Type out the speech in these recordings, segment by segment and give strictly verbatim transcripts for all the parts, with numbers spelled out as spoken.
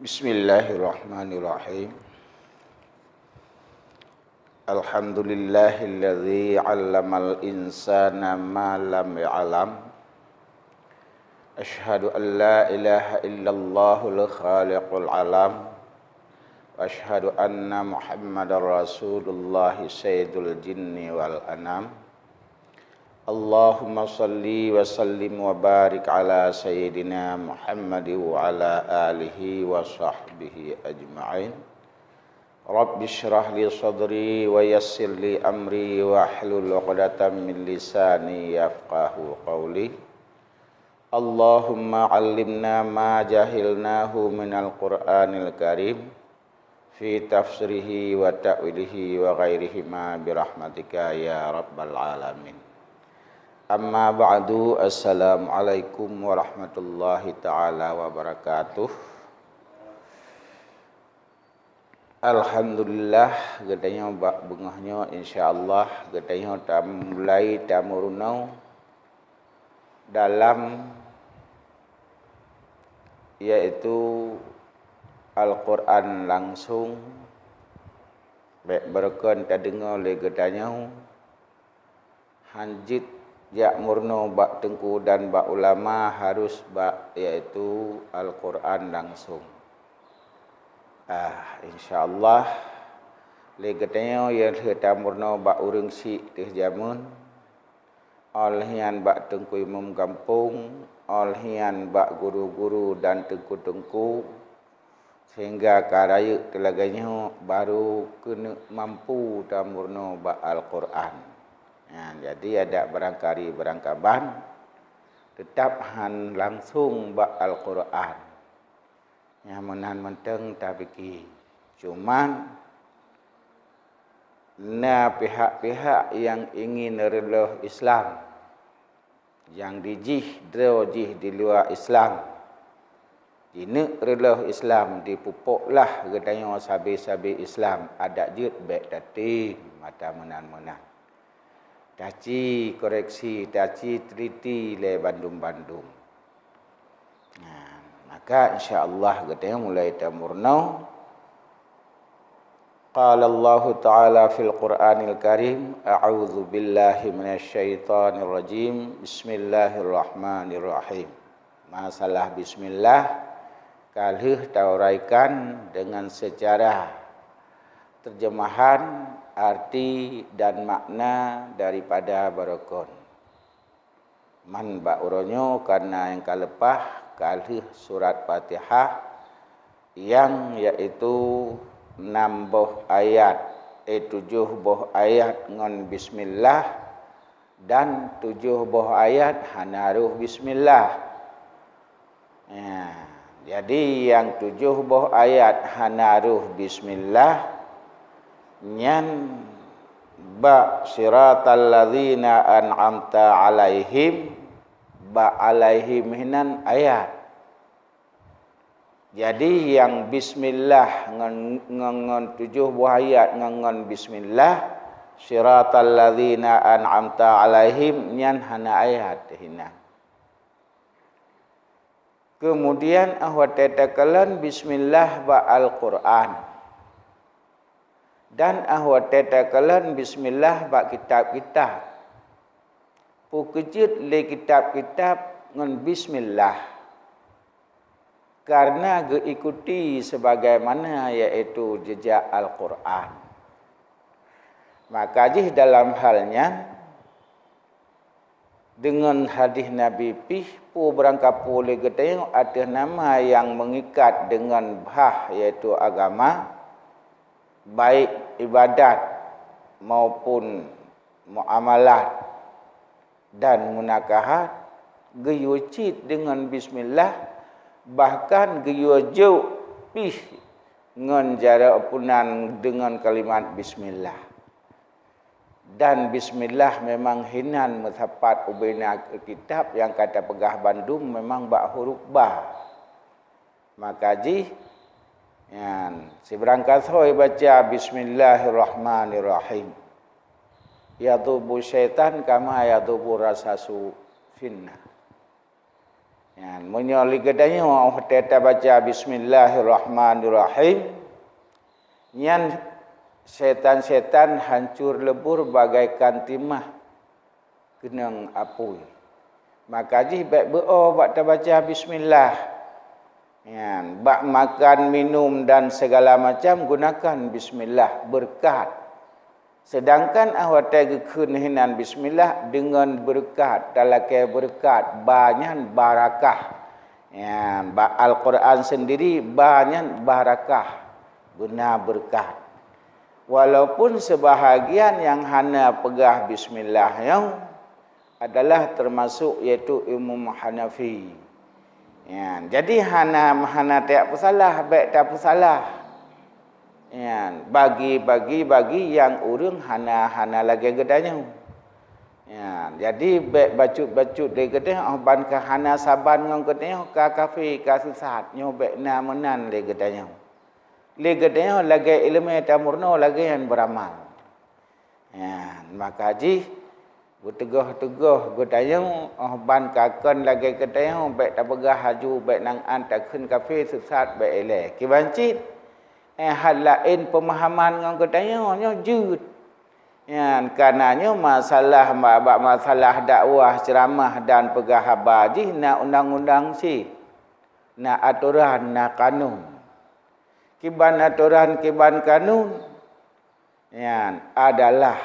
Bismillahirrahmanirrahim. Alhamdulillahilladzi 'allamal insana ma lam ya'lam. Asyhadu an la ilaha illallahul khaliqul alam. Wa asyhadu anna Muhammadar Rasulullah sayyidul jinni wal anam. Allahumma shalli wa sallim wa barik ala sayyidina Muhammad wa ala alihi wa sahbihi ajma'in. Rabbi shrah li sadri wa yassir li amri wahlul 'uqdatam min lisani yafqahu qawli. Allahumma 'allimna ma jahilnahu minal Qur'anil Karim, fi tafsirihi wa ta'wilihi wa ghairihima bi rahmatika ya rabbal alamin. Amma ba'du, assalamualaikum warahmatullahi taala wabarakatuh. Alhamdulillah, geutanyoe bak beungoh nyoe, insya Allah, geutanyoe tamulai tameurunoe dalam, yaitu Al-Quran langsung. Bék beureukan tadeungoe lé geutanyoe, hanjeuet jak meurunoe bak teungku dan bak ulama, harus bak, yaitu Al-Quran langsung. Ah, insya Allah, lé geutanyoe nyang lheueh tameurunoe bak ureuëng syiek teuh jameun, óh lheueh nyan bak teungku imum gampông, óh lheueh nyan bak guru-guru dan teungku-teungku, sehingga ka rayeuk teulagée nyoe barô keuneuk mampu tameurunoe bak Al-Quran. Nyan, jadi adak barangkari barangkaban, teutab hán langsong bak Al-Quran. Nyang meunan mantong tapike. Cuman, na pihak-pihak nyang ingin reuloh Islam, nyang dijih droe jih di luwa Islam, jineuk reuloh Islam, dipupok lah geutanyoe sabe-sabe Islam, adak jeuet bék tatem mata meunan-meunan. Taci koreksi, taci teliti lé bandum-bandum. Nah, maka insya Allah geutanyoe mulai tameurunoe. Qala Allahu Ta'ala fil Qur'anil Karim, a'udzu billahi minasy syaithanir rajim. Bismillahirrahmanirrahim. Masalah bismillah ka lheueh tauraikan dengan secara terjemahan, arti dan makna daripada barokon. Man bak uroe nyoe, kareuna nyang ka leupah ka lheueh surat Fatihah nyang yaitu nam boh ayat, eh, tujoh boh ayat ngon bismillah, dan tujoh boh ayat hana roh bismillah. Ya, jadi nyang tujoh boh ayat hana roh bismillah, nyan bak siratal ladzina an'amta 'alaihim, bak 'alaihim hinan ayat. Jadi nyang bismillah ngon, ngon, ngon tujoh boh ayat ngon, ngon bismillah, siratal ladzina an'amta 'alaihim, nyan hana ayat hinan. Keumudian óh watée takalon bismillah bak Al-Quran, dan óh watée takalon bismillah bak kitab-kitab, peu keuh jeuet lé kitab-kitab ngon bismillah, kareuna geuikuti sebagaimana yaitu jeujak Al-Quran. Maka jih dalam hal nyan, deungon hadih Nabi pih, peue beurangkapeue lé geutanyoe ateueh nama nyang meungikat deungon bhah, yaitu agama, baik ibadat maupun muamalat dan munakahat, geuyue cit deungon bismillah, bahkan geuyue jok pih ngon jaroe punan deungon kalimat bismillah. Dan bismillah memang hinan meusapat ubena kitab nyang ka tapeugah bandum memang bak huruf ba. Maka jih, nyan, sibarangkasoe baca bismillahirrahmanirrahim, yadhubu syaitan kama yadhubu rasasu finnah. Nyan, meunyoe lé geutanyoe óh watée tabaca bismillahirrahmanirrahim, nyan setan-setan hancur lebur bagaikan timah keunong apui. Maka jih bék beu-o bak tabaca bismillah. Nyan, bak makan, minum dan segala macam gunakan bismillah, beureukat. Seudangkan óh watée geukheun hinan bismillah deungon beureukat, talakée beureukat, ba nyan barakah. Nyan, bak Al-Qur'an seundiri ba nyan barakah, beuna beureukat. Walaupun seubahagian nyang hana peugah bismillah nyoe adalah teumasok, yaitu Imam Hanafi. Nyan, jadi hana, hana tapeusalah, bék tapeusalah. Nyan, bagi, bagi, bagi nyang ureuëng hana, hana lagée geutanyoe. Nyan, jadi bék bacut-bacut lé geutanyoe, óh ban ka hana saban ngon geutanyoe, ka kafé, ka sisat, nyoe bék na meunan lé geutanyoe. Lé geutanyoe lagée iéleumé tameurunoe lagée nyan beuramal. Nyan, maka jih beuteugoh-teugoh geutanyoe, óh ban ka kon lagée geutanyoe, bék tapeugah laju, bék nan an takheun kafé, sisat, bék ilée. Kiban cit, eh, hat laén peumahaman ngon geutanyoe, nyoe jeuet. Nyan, kana nyoe masalah, bak masalah dakwah, ceuramah dan peugah haba jih na undang-undang cit, na atoran, na kanun. Kiban atoran, kiban kanun, nyan adalah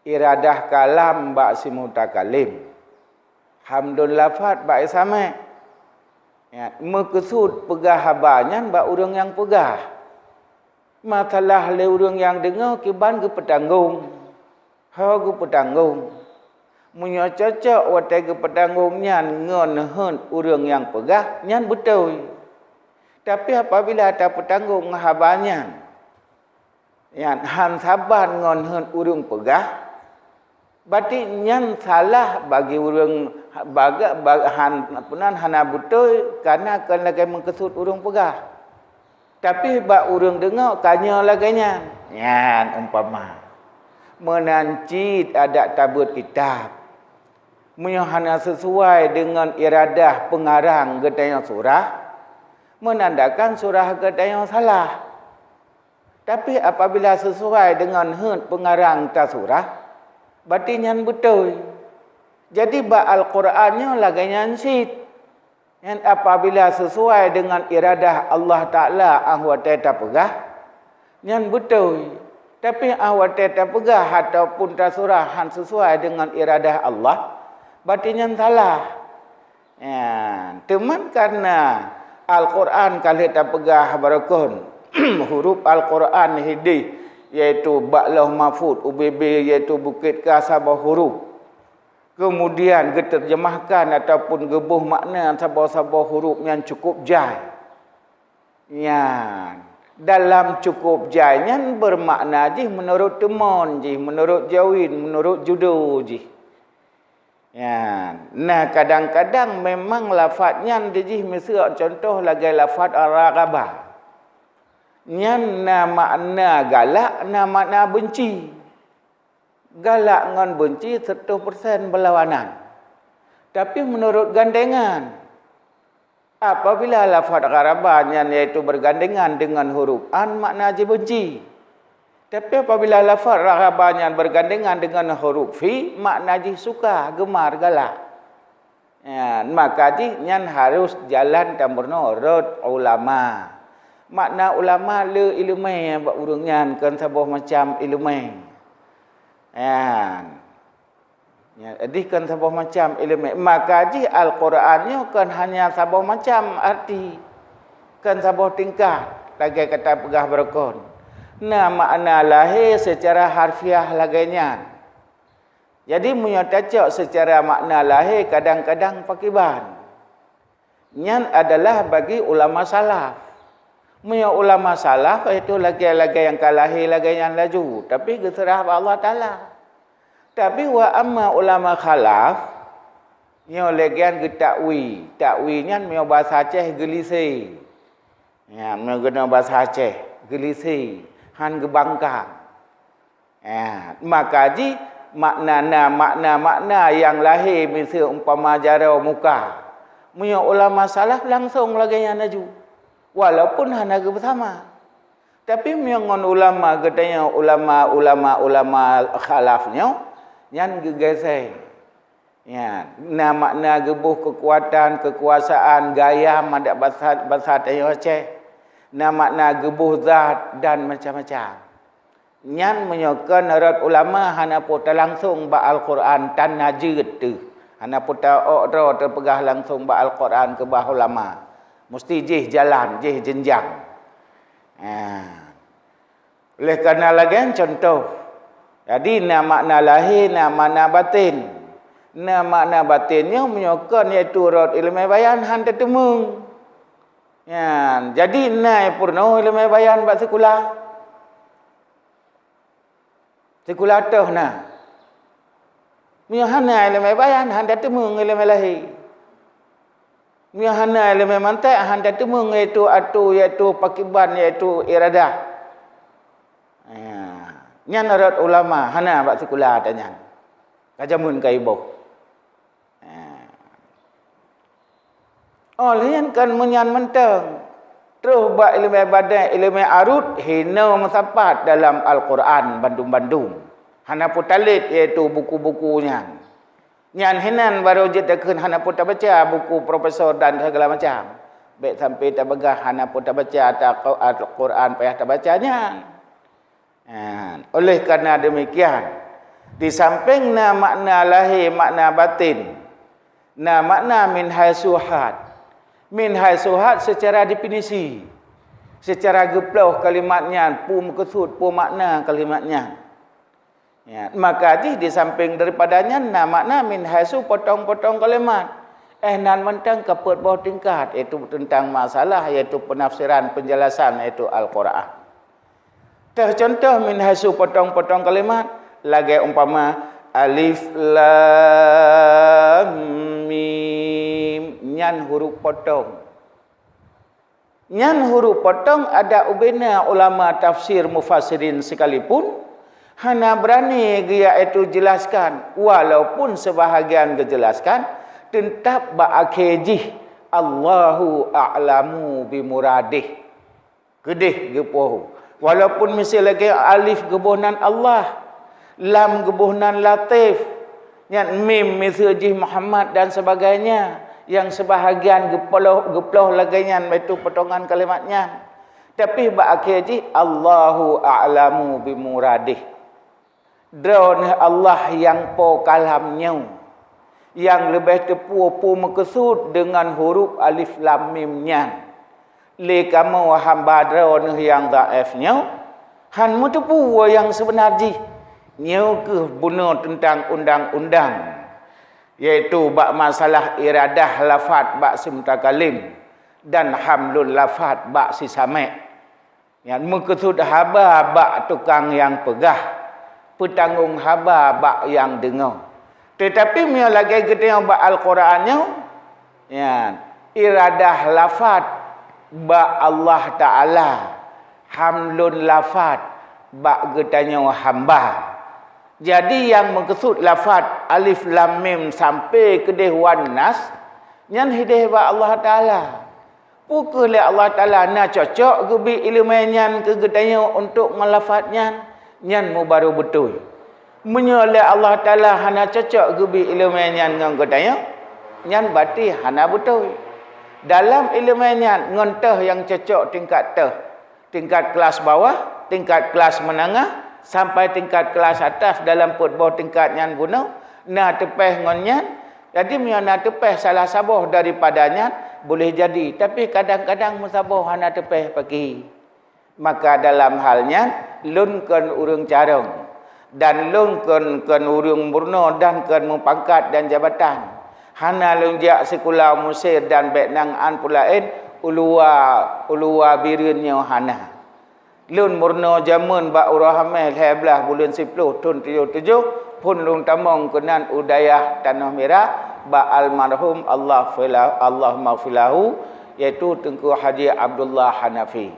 iradah kalam bak si mutakallim, hamdun lafaz bak si samé. Nyan, meukeusut peugah haba nyan bak ureuëng nyang peugah. Masalah lé ureuëng nyang deungoe kiban geupeutanggong. Ho geupeutanggong. Meunyoe cocok watée geupeutanggong nyan ngon heuet ureuëng nyang peugah, nyan beutôi. Tapi apabila tapeutanggong haba nyan, nyan han saban ngon heuet ureuëng peugah, berarti nyan salah bagi ureuëng baga-, ba-, han, peue nan, hana beutôi, kana kon lagée meukeusut ureuëng peugah. Tapi bak ureuëng deungoe ka nyoe lagée nyan. Nyan umpama. Meunan cit adak tabeuet kitab. Meunyoe hana sisuai deungon iradah peungarang geutanyoe surah, meunandakan surah geutanyoe salah. Tapi apabila sisuai deungon heuet peungarang tasurah, berarti nyan beutôi. Jadi bak Al-Qur'an nyoe lagée nyan cit. Nyan apabila sisuai deungon iradah Allah Taala óh watée tapeugah, nyan beutôi. Tapi óh watée tapeugah ataupun tasurah han sisuai deungon iradah Allah, berarti nyan salah. Nyan, teuma kareuna Al-Qur'an ka lheueh tapeugah barokon, huruf Al-Qur'an hideh, yaitu bak Lauh Mahfuz, ubé-bé, yaitu bukét ka saboh huruf. Keumudian geuteurjeumahkan ataupun geuboh makna saboh-saboh huruf nyan cukup jai. Nyan, dalam cukup jai nyan beumakna jih meunurot teumon jih, meunurot jaweueb, meunurot judo jih. Nyan, nah, kadang-kadang memang lafaz nyan di jih miseue contoh lagée lafaz raghabah. Nyan na makna galak, na makna beunci. Galak ngon beunci seratus persen beulawanan. Tapi meunurot gandengan, apabila lafaz gharaba nyan yaitu beurgandengan deungon huruf an, makna jih beunci. Tapi apabila lafaz raghaba nyan beurgandengan deungon huruf fi, makna jih suka, geumar, galak. Nyan, maka jih nyan harôh jalan tameurunoe rot ulama. Makna ulama le iéleumé bak ureuëng nyan, kon saboh macam iéleumé. Nyan. Nyan, dih kon saboh macam iéleumé. Maka jih Al-Qur'an nyoe kon hanya saboh macam arti. Kon saboh tingkat, lagée ka tapeugah barokon. Na makna lahé seucara harfiah lagée nyan. Jadi, meunyoe tacok seucara makna lahé, kadang-kadang pakriban. Nyan adalah bagi ulama salaf. Meunyoe ulama salaf, itu lagée-lagée nyang ka lahé lagée nyan laju, tapi geuseurah bak Allah Taala. Tapi wa amma ulama khalaf, nyoe lagée nyan geutakwil. Takwil nyan meunyoe basa Aceh geulisé. Nyan, meunyoe geunoe basa Aceh, geulisé, han geubangkang. Eh, maka jih makna na, makna-makna nyang lahé miseue umpama jaroe muka, Meunyoe ulama salaf langsong lagée nyan laju, walaupun hana geubeusama. Tapi meunyoe ngon ulama geutanyoe, ulama-ulama, ulama khalaf nyoe, nyan geugeusée. Nyan, na makna geuboh keukuatan, keukuasaan, gaya mandat basa, basa tanyoe Aceh. Na makna geuboh zat dan macam-macam. Nyan meunyoe kon rot ulama hana peue talangsong bak Al-Qur'an, tan na jeuet teuh. Hana peue ta-ok droe teupeugah langsong bak Al-Qur'an keubah ulama. Musti jih jalan, jih jeunjang. Ha. Oleh karena lagée nyan contoh. Jadi, na makna lahé, na makna batin. Na makna batin nyoe meunyoe kon yaitu rot ileumé bayan han tateumeung. Nyan, jadi na peurunoe ileumé bayan bak sikula. Sikula toh na. Meunyoe hana ileumé bayan, han tateumeung ileumé lahé. Meunyoe hana ileumé mantek, han tateumeung yaitu atu, yaitu pakiban, yaitu iradah. Ya. Nyan rot ulama, hana bak sikula ata nyan. Ka jameun ka iboh. Ha. Oh, lheueh nyan kon meunyan mantong. Troh bak ileumé badan, ileumé arut, hinoe meusapat dalam Al-Qur'an bandum-bandum. Hana peue talét, yaitu buku-buku nyan. Nyan hinan barô jeuet takheun hana peue tabaca buku profesor dan segala macam. Bék sampai tapeugah hana peue tabaca ata Al-Qur'an payah tabaca nyan. Ha, oleh karena demikian, di samping na makna lahé, makna batin, na makna min haitsu hat. Min haitsu hat secara definisi, secara geuploh kalimat nyan, peue meukeusut, peue makna kalimat nyan. Ya, maka jih di samping daripada nyan na makna min haitsu potong-potong kalimat. Eh, nan mantong ka peuet boh tingkat, yaitu tentang masalah, yaitu penafsiran, penjelasan, yaitu Al-Qur'an. Teuh contoh min haitsu potong-potong kalimat, lagée umpama alif lam mim, nyan huruf potong. Nyan huruf potong ada ubena ulama tafsir mufassirin sekalipun hana berani geuyak itu jelaskan, walaupun sebahagian geujelaskan, teutab bak akhé jih, Allahu a'lamu bimuradih. Keudeh geupoh. Walaupun miseue lagée alif geuboh nan Allah, lam geuboh nan Latif, nyan mim miseue jih Muhammad dan sebagainya, nyang seubahagian geuploh, geuploh lagée nyan, baitu potongan kalimat nyan. Tapi bak akhé jih, Allahu a'lamu bimuradih. Droeneuh Allah nyang po kalam nyoe, nyang leubeh teupeu peue meukeusut deungon huruf alif lam mim nyan. Lé kamoe hamba Droeneuh nyang dhaif nyoe, han meuteupeue nyang seubeuna jih. Nyoe kheueh bunoe teuntang undang-undang, yaitu bak masalah iradah lafat bak si mutakalim dan hamlun lafat bak si samé. Nyan meukeusut haba bak tukang nyang peugah, peutanggong haba bak nyang deungoe. Teutapi meunyoe lagée geutanyoe bak Al-Qur'an nyoe, nyan iradah lafat bak Allah Ta'ala, hamlun lafat bak geutanyoe hamba. Jadi, nyang meukeusut lafat alif lam mim sampai keudeh wan nas, nyan hideh bak Allah Ta'ala. Peu kheueh lé Allah Ta'ala na cocok geubi ileumé nyan keu geutanyoe untuk ngon lafat nyan, nyan mubaru beutôi. Meunyoe lé Allah Ta'ala hana cocok geubi ileumé nyan ngon geutanyoe, nyan berarti hana beutôi. Dalam ileumé nyan ngon teuh nyang cocok tingkat teuh, tingkat kelas bawah, tingkat kelas menengah, sampai tingkat kelas atas dalam peuet boh tingkat nyan bunoe, na teupéh ngon nyan, Jadi, meunyoe na teupéh salah saboh daripada nyan, boleh jadi, tapi kadang-kadang meusaboh hana teupéh pakri. Maka dalam hal nyan, lôn kon ureuëng carông, dan lôn kon, kon ureuëng meurunoe dan kon meupangkat dan jabatan. Hana lôn jak sikula Mesir dan bék nan an peue laén, uluwa, uluwa Bireuen nyoe hana. Lôn meurunoe jameun bak uroe Hamèh lhèe blaih buleuen siplôh thôn tujoh tujoh, phôn lôn tamong keunan u dayah Tanoh Mirah bak almarhum Allah fila-, Allahummaghfir lahu, yaitu Teungku Haji Abdullah Hanafi.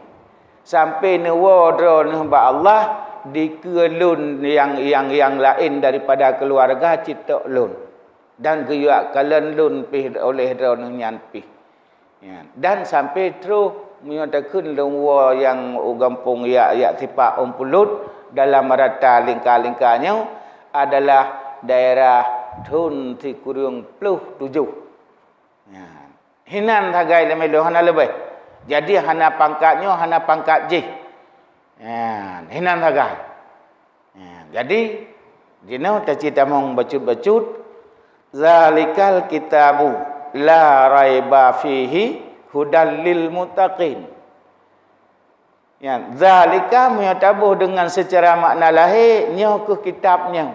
Sampoe neuwoe droeneuh bak Allah, dikeue lôn nyang, nyang, nyang laén daripada keuluwarga cit tok lôn. Dan geuyue kalon lôn pih oleh droeneuh nyan pih. Ya, dan sampai troh meunyoe takheun lôn woe nyang u gampông Yak, Yak Sipak Ôn Pulot dalam rata lingka-lingka nyoe adalah daerah thon sikureueng ploh tujoh. Ya. Hinan sagai lé meuleuh hana leubeh. Jadi hana pangkat nyoe, hana pangkat jih. Ya, hinan sagai. Ya, jadi, jinoe taci tamong bacut-bacut, "Zalikal kitabu la raiba fihi hudal lil muttaqin." Ya, zalika meunyoe taboh deungon seucara makna lahé, nyoe kheueh kitab nyoe.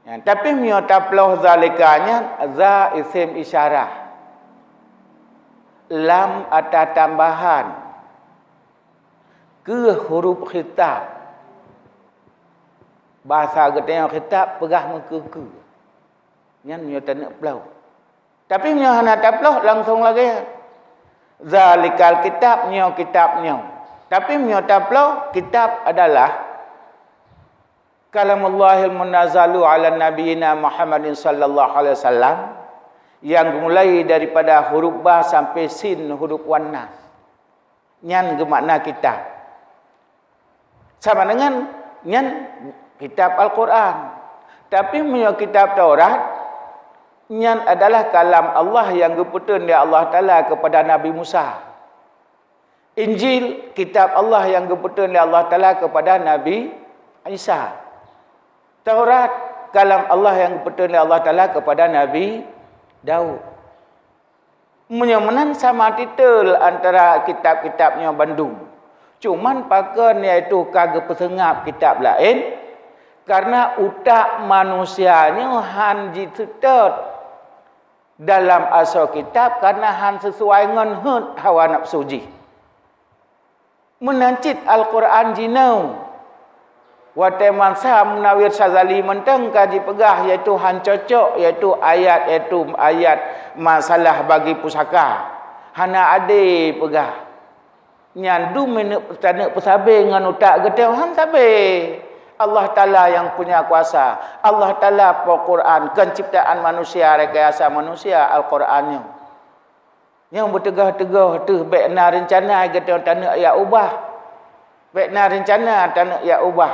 Ya, tapi meunyoe taploh zalika nyan, za isim isyarah. Lam ata tambahan. Kheueh huruf khitab. Basa geutanyoe khitab peugah meukeue-keue. Nyan meunyoe taneuk ploh. Tapi meunyoe hana taploh, langsong lagée nyan. Zalikal kitab, nyoe kitab nyoe. Tapi meunyoe taploh, kitab adalah kalamullahil munazzalu ala nabiyina Muhammadin sallallahu alaihi wasallam, nyang geumulai daripada huruf ba sampai sin huruf wan nas. Nyan geumakna kitab. Sama dengan nyan kitab Al-Quran. Tapi meunyoe kitab Taurat, nyan adalah kalam Allah nyang geupeuteun lé Allah Taala keupada Nabi Musa. Injil, kitab Allah nyang geupeuteun lé Allah Taala keupada Nabi Isa. Taurat, kalam Allah nyang geupeuteun lé Allah Taala keupada Nabi Daud. Meunyoe meunan sama titel antara kitab-kitab nyoe bandum. Cuman pakon yaitu ka geupeuseungab kitab laén, karena utak manusia nyoe han jiseutôt dalam asoe kitab karena han sisuai ngon heuet hawa nafsu jih. Meunan cit Al-Quran jinoe. Watée Imam Syah Munawir Syazali mantong ka jipeugah, yaitu han cocok, yaitu ayat, yaitu ayat masalah bagi pusaka. Hana adé peugah. Nyan dum taneuk peusabe ngon utak geutanyoe, han sabe. Allah Taala nyang punya kuasa. Allah Taala po Quran, kon ciptaan manusia, rekayasa manusia Al-Quran nyoe. Nyang beuteugoh-teugoh teuh bék na reuncana geutanyoe taneuk jak ubah. Bék na reuncana taneuk jak ubah.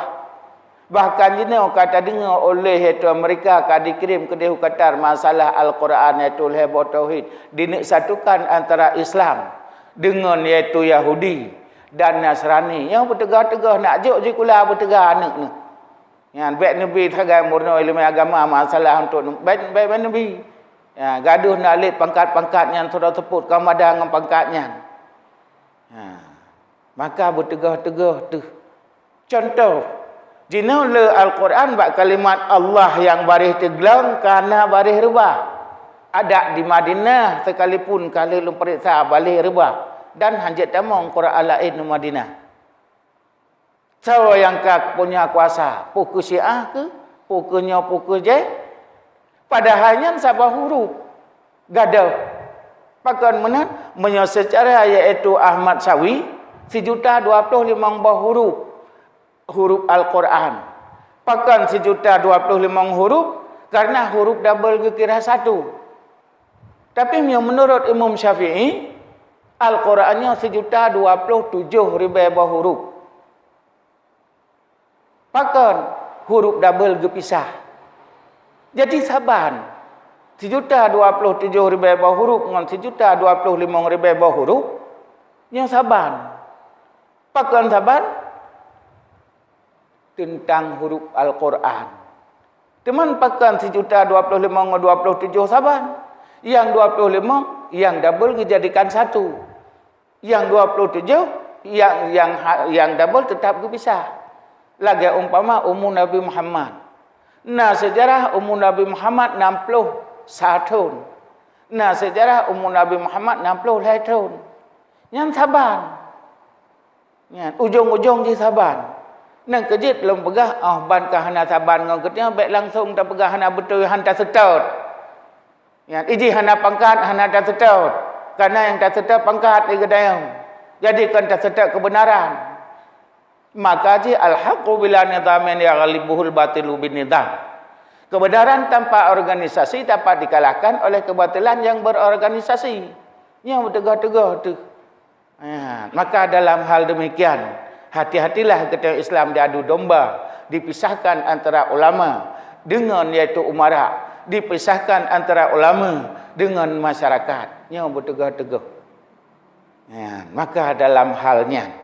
Bahkan jinoe ka tadeungoe oleh yaitu Amerika ka dikirim keudeh u Qatar masalah Al-Quran yaitu lhée boh tauhid, dineuk satukan antara Islam deungon yaitu Yahudi dan Nasrani. Nyang beuteugoh-teugoh nak jok sikula beuteuga aneuk neuh. Nyan bék neubi sagai meurunoe ileumé agama masalah untuk bék, bék, bék neubi. Ya, gadoh na lé pangkat-pangkat nyan sidroe seupôt ka mada ngon pangkat nyan. Ha. Maka beuteugoh-teugoh teuh. Contoh, jinoe le Al-Quran bak kalimat Allah nyang baréh teuglong ka na baréh reubah. Adak di Madinah sekalipun ka lheueh lôn peuriksa baréh reubah dan hanjeuet tamong Quran laén u Madinah. Soe nyang ka punya kuasa? Peu kheueh Syiah keuh? Peu kheueh nyoe, peu kheueh jéh? Padahai nyan saboh huruf gadôh. Pakon meunan? Meunyoe seucara yaitu Ahmad Syawi, sijuta dua ploh limong boh huruf, huruf Al-Quran. Pakon sijuta dua ploh limong huruf? Karena huruf double geukira satu. Tapi meunyoe meunurot Imam Syafi'i, Al-Quran nyoe sijuta dua ploh tujoh ribée boh huruf. Pakon huruf double geupisah? Jadi saban. Sijuta dua ploh tujoh ribée boh huruf ngon sijuta dua ploh limong ribée boh huruf, nyoe saban. Pakon saban? Teuntang huruf Al-Quran. Teuma pakon sijuta dua ploh limong ngon dua ploh tujoh saban? Nyang dua ploh limong, nyang double geujadikan satu. Nyang dua ploh tujoh, nyang, nyang ha-, nyang double teutab geupisah. Lagée umpama umu Nabi Muhammad. Na seujarah umu Nabi Muhammad nam ploh sa thon. Na seujarah umu Nabi Muhammad nam ploh lhée thon. Nyan saban. Nyan, ujong-ujong jih saban. Nyang keujeuet lôn peugah, oh, ban ka hana saban ngon geutanyoe, bék langsong tapeugah hana beutôi, han taseutôt. Nyan, ijih hana pangkat, hana taseutôt. Karena nyang taseutôt pangkat di geutanyoe. Jadi, kon taseutôt keubeunaran. Maka jih, "Al-haqqu bila nizamin yaghlibuhul batilu bin nizam." Kebenaran tanpa organisasi dapat dikalahkan oleh kebatilan yang berorganisasi. Nyoe beuteugoh-teugoh teuh. Ha, maka dalam hal demikian, hati-hatilah geutanyoe Islam diadu domba, dipisahkan antara ulama dengan yaitu umara, dipisahkan antara ulama dengan masyarakat. Nyoe beuteugoh-teugoh. Ha, maka dalam hal nyan,